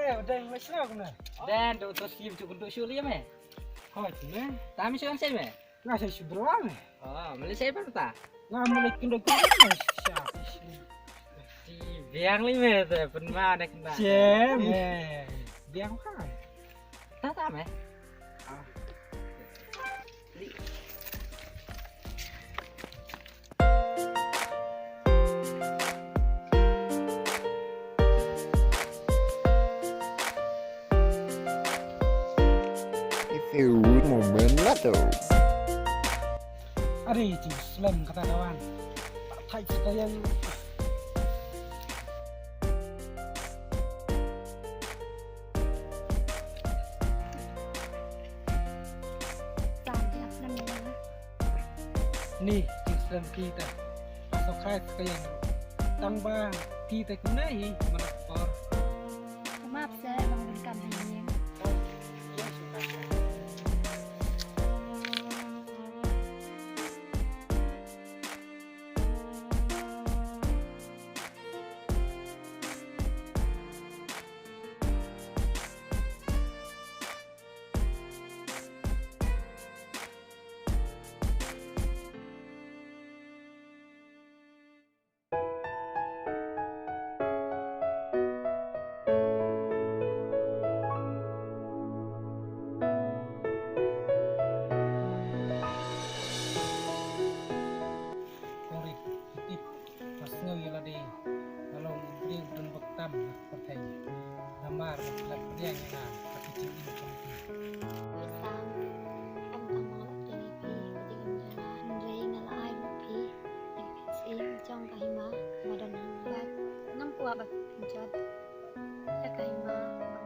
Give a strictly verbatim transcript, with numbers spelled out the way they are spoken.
Eh, dang mai sra kumne. Dan, tu tu sim tu kuntu shu liam eh. Hoi kumne. Tami shu kan sei me. Nga sei shu berwa me. Oh, mele sei pa ta. Nga mele kuntu kuntu me. Ti biang li me te penma nek na. Sem. Biang kan. Ta ta me. Ah. If you read moment letters. Are jingslem kata kawan. Tak thait sekalian. Ni jingslem kita. Paso khai sekalian. Tang ba kita kumne hi manok por. Map se bang bun kam hai ni. Sorry, tip, pas sngew ïa lade, nga long u briew u don bok tam na ka pyrthei. Namar nga la pdiang ïa nga ha ka jingim jong phi. Ïa sam, em tang ba nga la pdiang ïa phi ha ka jingim jong nga. Hynrei nga la ai ruh phi ïa ka jingim jong ka hima ba don hangne. Bad ngam kwah ba phin jot ïa ka hima ba